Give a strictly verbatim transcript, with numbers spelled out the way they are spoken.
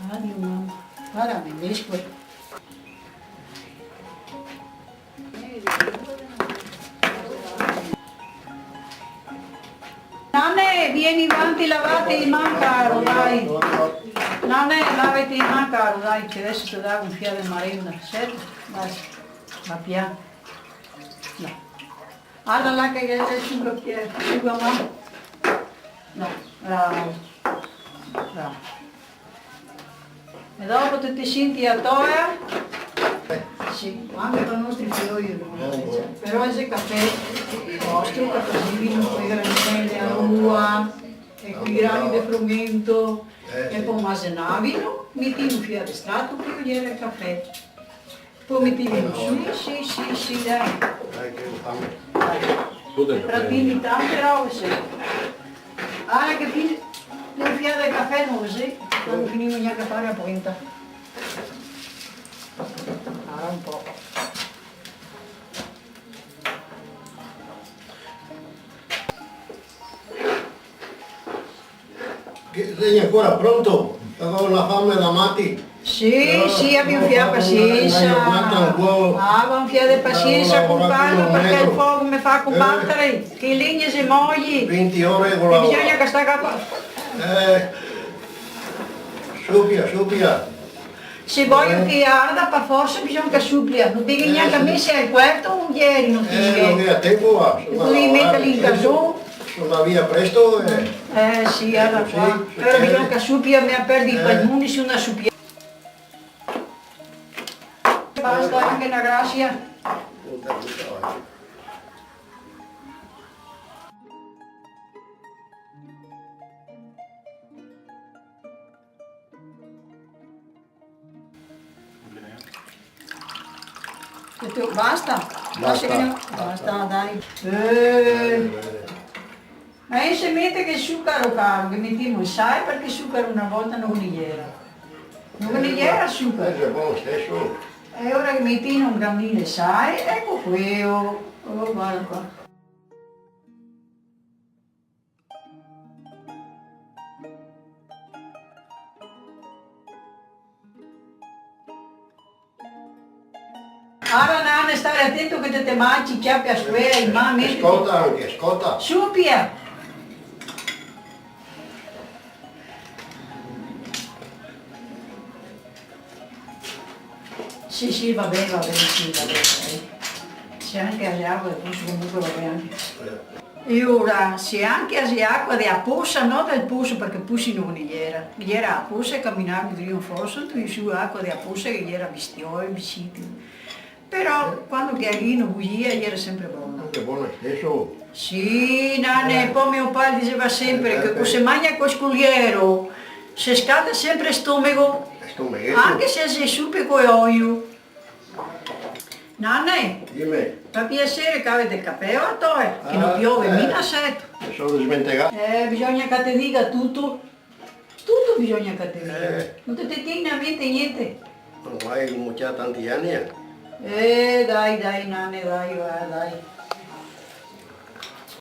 Adio, mama. Varda, me mesco. Nane, vien vanti, lavate le man, caro, dai. Nane, lavate le man, caro, dai, che deso te dago un fià de marenda. Senti, dai, va pian. Dai. Varda là che ghe xe el sugapiè, el sugaman. No, bravo. Bravo. E dopo te te senti a toea? Sì, anca par nostri fioi, però xe cafè vostro, che fasevimo coi granelli a ua e coi grani de frumento, e po masenavimo, metevimo un fià de strato, po ghe gera el cafè. Po metevimo su, sì, sì, sì, dai. Dai, che fame. Dai. Tratini tante robe, sì. Ara che fin-, un fià de cafè no xe, quando finimo gnanca fare la polenta. Ara un po'. Che, xe ancora pronto? Gavevo na fame da mati. Sì, sì, abia un fià de pasiensa. Abia un fià de pasiensa, compare, parché el fogo me fa combatere, che le legne xe moli. Vinti ore co la... E bisogna che sta qua. Eh, supia, supia. Se vojo che arda, par forsa bisogna che supia, no te ghe gnanca mese al cuerto ieri, no te ghe. Eh, no gavea tempo, va. E podevi meterli in cason. Son via presto, eh. Eh, sì, arda qua. Però bisogna che supia, me perdi i palmoni, se no supia. Basta, anca na grasia. Tuto, basta? Basta, basta, dai. Eh. Ma e se mete che sucaro, caro, che metemo el sal, parché sucaro na volta no ghe ne iera. No ghe ne iera sucaro. Eh, xe bon steso. E ora che metemo un gramino de sal, eco queo. Oh, varda qua. Ara, nane, stare atento che te, te mangi, ciapi a suea, in man, meti. Scota anca, scota. Supia. Sì, sì, va ben, va ben, sì, va ben, va ben. Se anca xe acua de poso, comunque va ben anca. E ora, se anca xe acua de a posa, no del poso, parché posi no ghe ne iera. Iera a posa e caminavo drio un foso, tiro su acua de a posa che iera bestiole, bisiti. Però, quando che a vino buia, iera sempre bona. Anca bona steso. Sì, nane, po me pare diseva sempre che co se magna col sculiero, se scalda sempre el stomego. Stomegheto. Anca se se supe co l'oio. Nane, dime. Par piaser, cavete el capeo a toea, che no piove, eh, mica seto. Me son dismentegà. Eh, bisogna che te diga tuto. Tuto bisogna che te diga. Eh. No te, te tien a mente gnente. Ormai go mocià tanti ani, eh. Eh, dai, dai, nane, dai, va, dai.